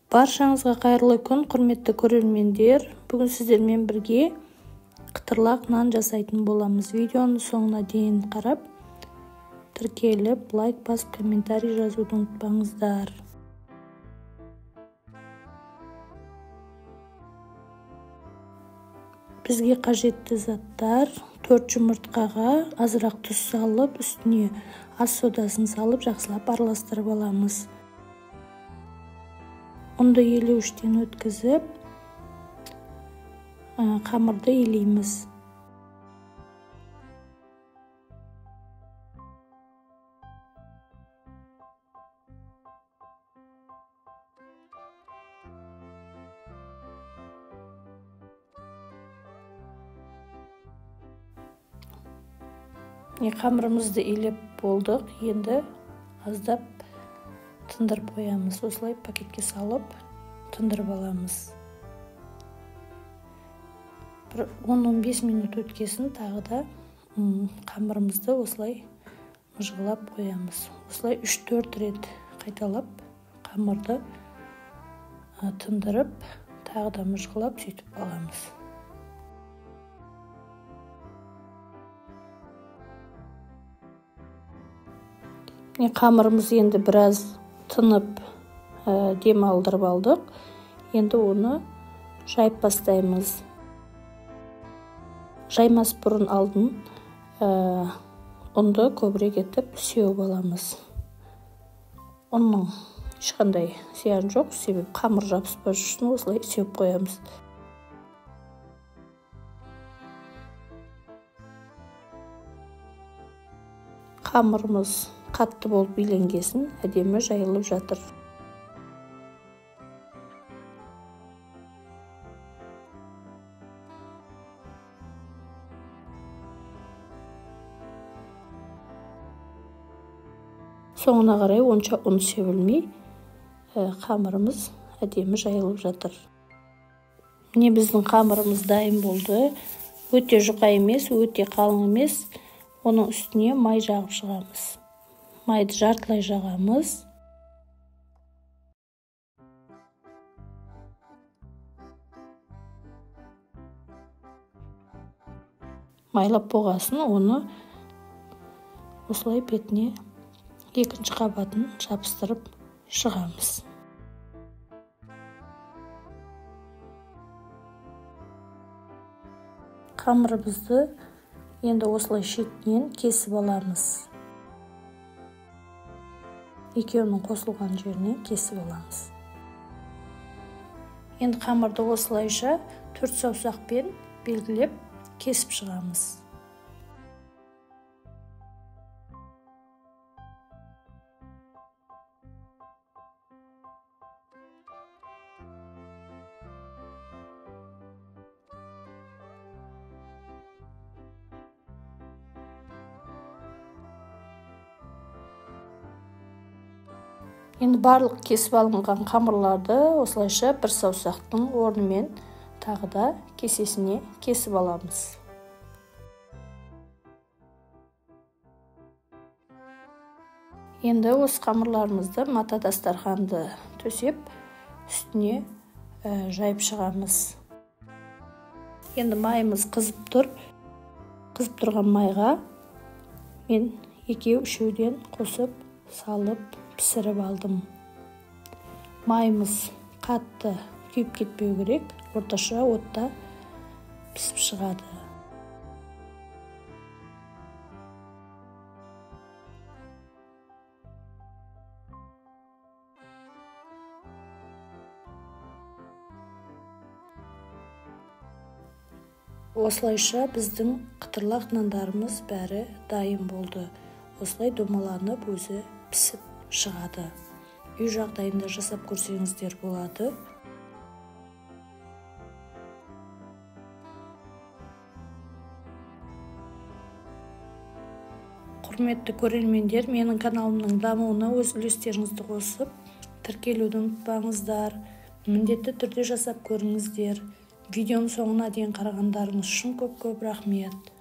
Баршаңызға қайырлы күн, құрметті көрермендер. Бүгін сіздермен бірге қытырлақ нан жасайтын боламыз. Видеоны соңына дейін қарап, тіркеліп, лайк басып, комментарий жазуды ұмытпаңыздар. Бізге қажетті заттар: 4 жұмыртқаға азырақ тұз салып, үстіне ас содасын салып, жақсылап араластырып аламыз. Ұнды елеуіштен өткізіп, қамырды елейміз. Қамырымызды елеп болдық, енді аздап тындырып қоямыз. Осылай пакетке салып тындырып аламыз. Бір 10-15 минут өткесін тағы да қамырымызды осылай мыжғылап қоямыз. Осылай 3-4 рет қайталап қамырды тындырып, тағы да мыжғылап сөйтіп аламыз. Қамырымыз енді біраз тынып, дем алдырып алдық. Енді оны жайып бастаймыз. Жаймас бұрын алдын ұнды көбірек етіп сеуіп аламыз. Ұнның ешқандай зияны жоқ, себебі қамыр жабыспас үшін осылай сеуіп қоямыз. Қамырымыз қатты болып иленгесін әдемі жайылып жатыр. Соңына қарай онша ұн себілмей, қамырымыз әдемі жайылып жатыр. Міне біздің қамырымыз дайын болды. Өте жұқа емес, өте қалың емес. Оның үстіне май жағып шығамыз. Майды жартылай жағамыз. Майлап болғасын оны осылай бетіне екінші қабатын жабыстырып шығамыз. Қамырымызды енді осылай шетінен кесіп аламыз. Екеуінің қосылған жерінен кесіп аламыз. Енді қамырды осылайша 4 саусақпен белгілеп кесіп шығамыз. Енді барлық кесіп алынған қамырларды осылайша бір саусақтың орнымен тағы да кесесіне кесіп аламыз. Енді осы қамырларымызды мата дастарханды төсеп, үстіне жайып шығамыз. Енді майымыз қызып тұр. Қызып тұрған майға мен 2-3-ден қосып салып пісіріп алдым. Майымыз қатты күйіп кетпеу керек, орташа отта пісіп шығады. Осылайша біздің қытырлақ нандарымыз бәрі дайын болды. Осылай домаланып өзі пісіп шығады. Үй жағдайында жасап көрсеңіздер болады. Құрметті көрермендер, менің каналымның дамуына өз үлестеріңізді қосып, тіркелуді ұмытпаңыздар. Міндетті түрде жасап көріңіздер. Видеоның соңына дейін қарағандарыңыз үшін көп-көп рахмет.